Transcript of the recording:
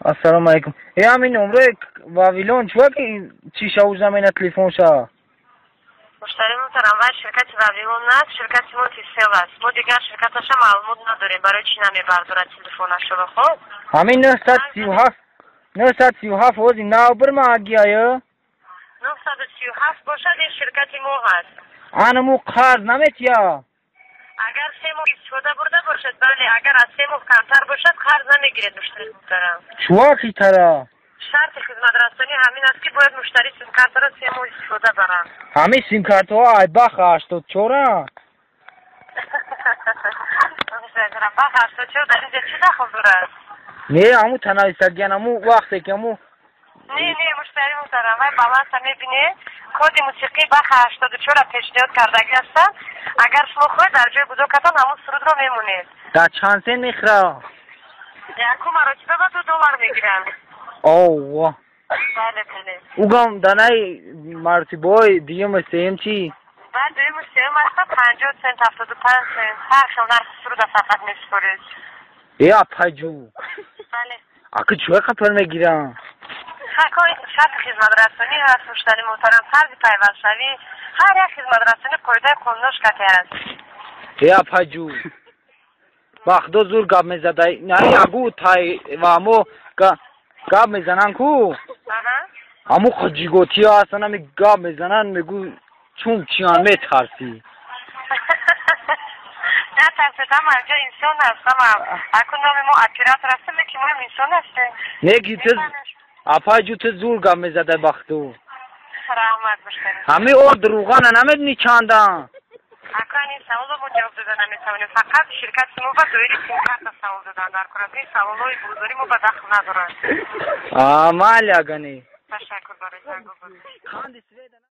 Ассалому алайкум. Э, ҳамин номрои Вавилон чува ки чӣ шавуз намена телефонша? Муштари муҳтарам, вай ширкати Вавилон наст, ширкати мо Тисел аст. Мо дигар ширкаташа маълумот надорем, барои чӣ намебардорад телефонашро, хоб? Ҳамин 937, 937 ҳози нав бирма агияё? 937 бошад, ин ширкати мо ҳаст. Анаму қарз наметия? Агар 3 моҳ истифода бурда бошад, бале, агар аз 3 моҳ камтар бошад, қарз намегиред, муштари муҳтарам. Чува хитара? Шарти хизматрасонӣ ҳамин аст, ки бояд муштарӣ симкартаро 3 моҳ истифода баранд. Ҳамин симкартҳо айбах 84-а? Бах 84 дар инҷа чӣ дахл дорад? Не, ҳаму танависагиян, ҳаму вақте ки ҳаму Не, не, муштари муҳтарам, вай баланса мебинед, коди мусиқии баха 84-ра пешниҳод кардагӣ ҳастанд. Агар шумо хоҳед, дар ҷои гудокатон ҳамун сурудро мемонед. Дар чанд сент мехӯра? Якум маротиба ба 2 доллар мегиранд. Овва. Бале, бале. Угам данаи маротибаҳои дуюму сеюм чӣ? Баъд дуюму сеюм аста 50 сент, 75 сент, ҳар хел нархи суруда фақат месупоред. Э, апаҷу. Бале. Ака, чӯя қапар мегирам? Шарти хизматрасонӣ ҳаст, муштари муҳтарам, тарзи пайвастшавӣ, ҳар як хизматрасонӣ қоидаи қонунош кати аст. Э, апаҷу, ба худо зур гап мезадай. Наи агу тай ва мо гап мезананд ку, ҳаму ҷиготиё ҳастан, ами гап мезананд, мегӯ чун чиян, метарсӣ. Натарсед, ҳама инҷо инсон аст, ҳама. Акун номи мо оператор ҳастем, леки моам инсон ҳастем. Не ки ту, апаҷу, ту зур гап мезадай, бахту. Раҳмат, муштари. Ҳамин орд рӯғана намедонӣ чандан? Акан, ин саволро мо ҷавоб дода наметавонем. Фақат ширкати мо ба доири симкарта савол додан дар кор аст. Ин саволҳои бозорӣ мо ба дахл надорад. Майли, агани. Ташаккур барои зангу.